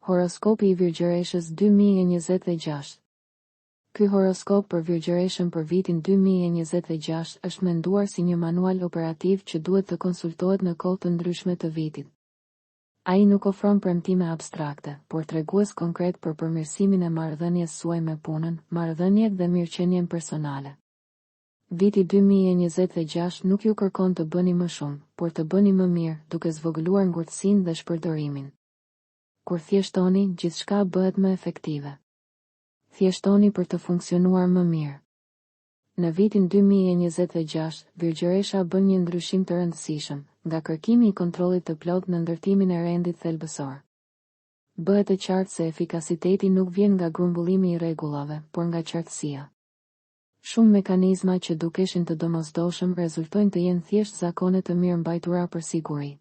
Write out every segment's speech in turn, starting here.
Horoskopi i Virgjëreshës 2026 Ky horoskop për Virgjëreshën për vitin 2026 është menduar si një manual operativ që duhet të konsultohet në kohë të ndryshme të vitit. Ai nuk ofron premtime abstrakte, por tregues konkret për përmirësimin e marrëdhënies suaj me punën, marrëdhëniet dhe mirëqenien personale. Viti 2026 nuk ju kërkon të bëni më shumë, por të bëni më mirë, duke zvogëluar ngurtësinë dhe shpërdorimin. Kur thjeshtoni, gjithçka bëhet më efektive. Thjeshtoni për të funksionuar më mirë. Në vitin 2026, Virgjëresha bën një ndryshim të rëndësishëm, nga kërkimi i kontrollit të plotë në ndërtimin e rendit thelbësor. Bëhet e qartë se efikasiteti nuk vjen nga grumbullimi i rregullave, por nga qartësia. Shumë mekanizma që dukeshin të domosdoshëm rezultojnë të jenë thjesht zakone të mirëmbajtura për siguri.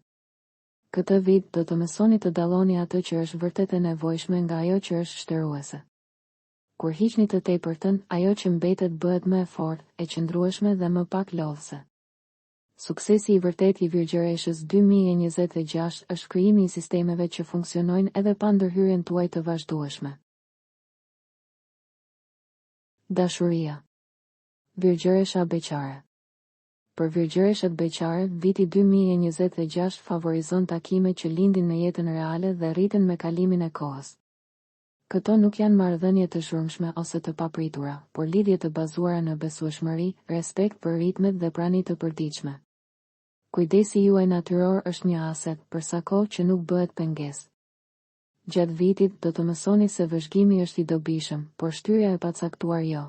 Këtë vit, do të mësoni të dalloni atë që është vërtet e nevojshme nga ajo që është shteruese. Kur hiqni të tepërtën, ajo që mbetet bëhet më e fortë, e qëndrueshme dhe më pak lodhëse. Suksesi i vërtetë i Virgjëreshës 2026 është krijimi i sistemeve që funksionojnë edhe pa ndërhyrjen tuaj të vazhdueshme. Dashuria. Virgjëresha beqare. Për virgjëreshat beqare, viti 2026 favorizon takime që lindin në jetën reale dhe rriten me kalimin e kohës. Këto nuk janë marrëdhënie të zhurmshme ose të papritura, por lidhje të bazuara në besueshmëri, respekt për ritmet dhe prani të përditshme. Kujdesi juaj natyror është një aset, për sa kohë që nuk bëhet pengesë. Gjatë vitit, do të mësoni se vëzhgimi është i dobishëm, por shtyrja e pacaktuar jo.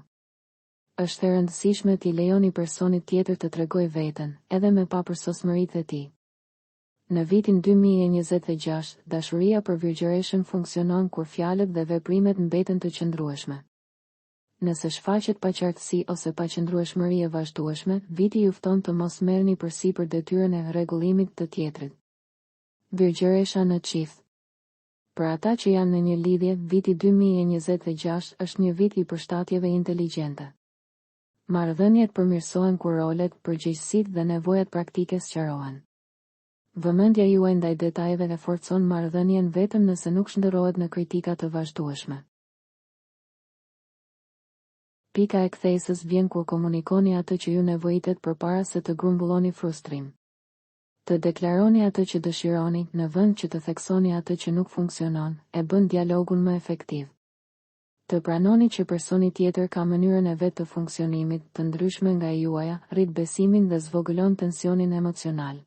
Është e rëndësishme t'i lejoni personit tjetër të tregojë veten, edhe me papërsosmëritë e tij. Në vitin 2026, dashuria për virgjëreshën funksionon kur fjalët dhe veprimet mbeten të qëndrueshme. Nëse shfaqet paqartësi ose paqëndrueshmëri e vazhdueshme, viti ju fton të mos merrni përsipër detyrën e rregullimit të tjetrit. Virgjëresha në çift. Për ata që janë në një lidhje, viti 2026 është një vit i përshtatjeve inteligjente. Marrëdhëniet përmirësohen kur rolet, përgjegjësitë dhe nevojat praktike sqarohen. Vëmendja juaj ndaj detajeve e forcon marrëdhënien vetëm nëse nuk shndërrohet në kritika të vazhdueshme. Pika e kthesës vjen kur komunikoni atë që ju nevojitet përpara se të grumbulloni frustrim. Të deklaroni atë që dëshironi, në vend që të theksoni atë që nuk funksionon, e bën dialogun më efektiv. Të pranoni që personi tjetër ka mënyrën e vet të funksionimit, të ndryshme nga e juaja, rrit besimin dhe zvogëlon tensionin emocional.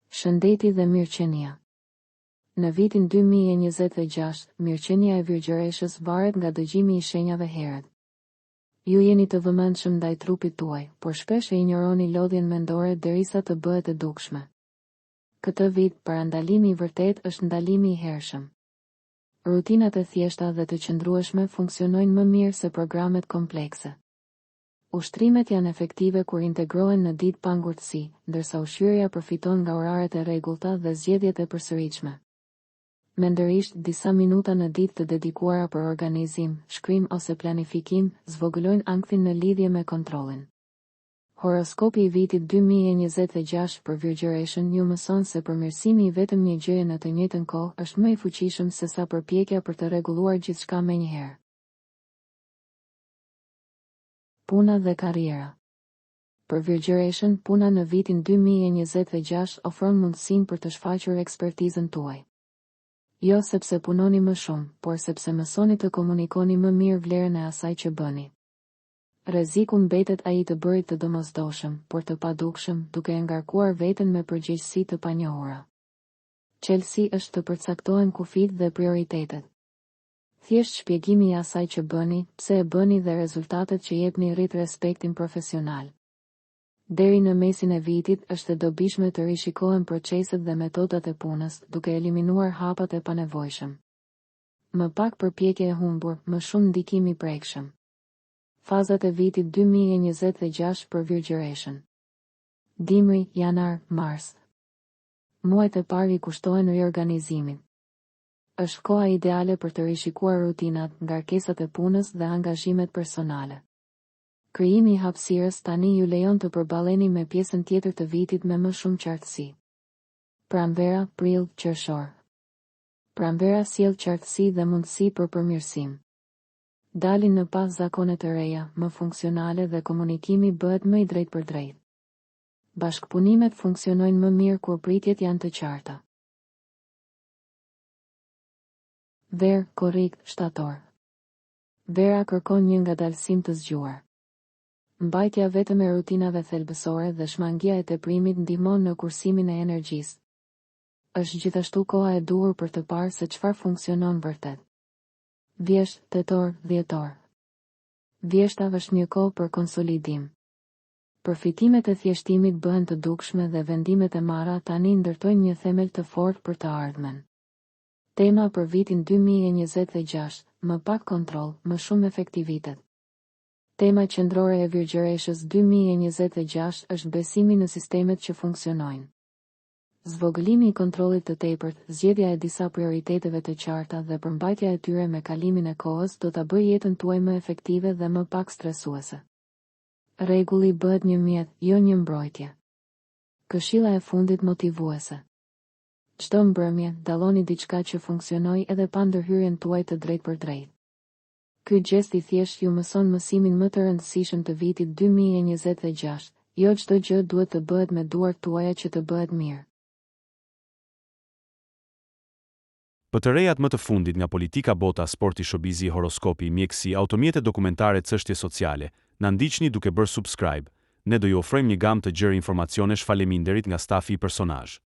Shëndeti dhe mirëqenia. Në vitin 2026, mirëqenia e virgjëreshës varet nga dëgjimi i shenjave herët. Ju jeni të vëmendshëm ndaj trupit tuaj, por shpesh e injoroni lodhjen mendore derisa të bëhet e dukshme. Këtë vit, parandalimi i vërtetë është ndalimi i hershëm. Rutinat e thjeshta dhe të qëndrueshme funksionojnë më mirë se programet komplekse. Ushtrimet janë efektive kur integrohen në ditë pa ngurtësi, ndërsa ushqyerja përfiton nga oraret e rregullta dhe zgjedhjet e përsëritshme. Mendërisht, disa minuta në ditë të dedikuara për organizim, shkrim ose planifikim, zvogëlojnë ankthin në lidhje me kontrollin. Horoskopi i vitit 2026 për Virgjëreshën ju mëson se përmirësimi i vetëm një gjëje në të njëjtën kohë është më i fuqishëm sesa përpjekja për të rregulluar gjithçka menjëherë. Puna dhe karriera. Për Virgjëreshën, puna në vitin 2026 ofron mundësinë për të shfaqur ekspertizën tuaj. Jo sepse punoni më shumë, por sepse mësoni të komunikoni më mirë vlerën e asaj që bëni. Rreziku mbetet ai i të bërit të domosdoshëm, por të padukshëm, duke e ngarkuar veten me përgjegjësi të panjohura. Çelësi është të përcaktohen kufijtë dhe prioritetet. Thjesht shpjegimi i asaj që bëni, pse e bëni dhe rezultatet që jepni rrit respektin profesional. Deri në mesin e vitit, është e dobishme të rishikohen proceset dhe metodat e punës, duke eliminuar hapat e panevojshëm. Më pak përpjekje e humbur, më shumë ndikim i prekshëm. Fazat e vitit 2026 për Virgjëreshën. Dimri, janar, mars. Muajt e parë i kushtohen riorganizimit. Është koha ideale për të rishikuar rutinat, ngarkesat e punës dhe angazhimet personale. Krijimi i hapësirës tani ju lejon të përballeni me pjesën tjetër të vitit me më shumë qartësi. Pranvera, prill, qershor. Pranvera sjell qartësi dhe mundësi për përmirësim. Dalin në pah zakone të reja, më funksionale dhe komunikimi bëhet më i drejtpërdrejtë. Bashkëpunimet funksionojnë më mirë kur pritjet janë të qarta. Verë, korrik, shtator. Vera kërkon një ngadalësim të zgjuar. Mbajtja vetëm e rutinave thelbësore dhe shmangia e teprimit ndihmon në kursimin e energjisë. Është gjithashtu koha e duhur për të parë se çfarë funksionon vërtet. Vjeshtë, tetor, dhjetor. Vjeshta është një kohë për konsolidim. Përfitimet e thjeshtimit bëhen të dukshme dhe vendimet e marra tani ndërtojnë një themel të fortë për të ardhmen. Tema për vitin 2026, më pak kontroll, më shumë efektivitet. Tema qendrore e Virgjëreshës 2026 është besimi në sistemet që funksionojnë. Zvogëlimi i kontrollit të tepërt, zgjedhja e disa prioriteteve të qarta dhe përmbajtja e tyre me kalimin e kohës do ta bëjë jetën tuaj më efektive dhe më pak stresuese. Rregulli bëhet një mjet, jo një mbrojtje. Këshilla e fundit motivuese. Çdo mbrëmje, dalloni diçka që funksionoi edhe pa ndërhyrjen tuaj të drejtpërdrejtë. Ky gjest i thjeshtë ju mëson mësimin më të rëndësishëm të vitit 2026, jo çdo gjë duhet të bëhet me duart tuaja që të bëhet mirë. Për të rejat më të fundit nga politika bota sporti showbizi horoskopi mjekësi automjete dokumentare cështje sociale na ndiqni duke bërë subscribe ne do ju ofrojmë një gamë të gjerë informacionesh faleminderit nga stafi i Personazh.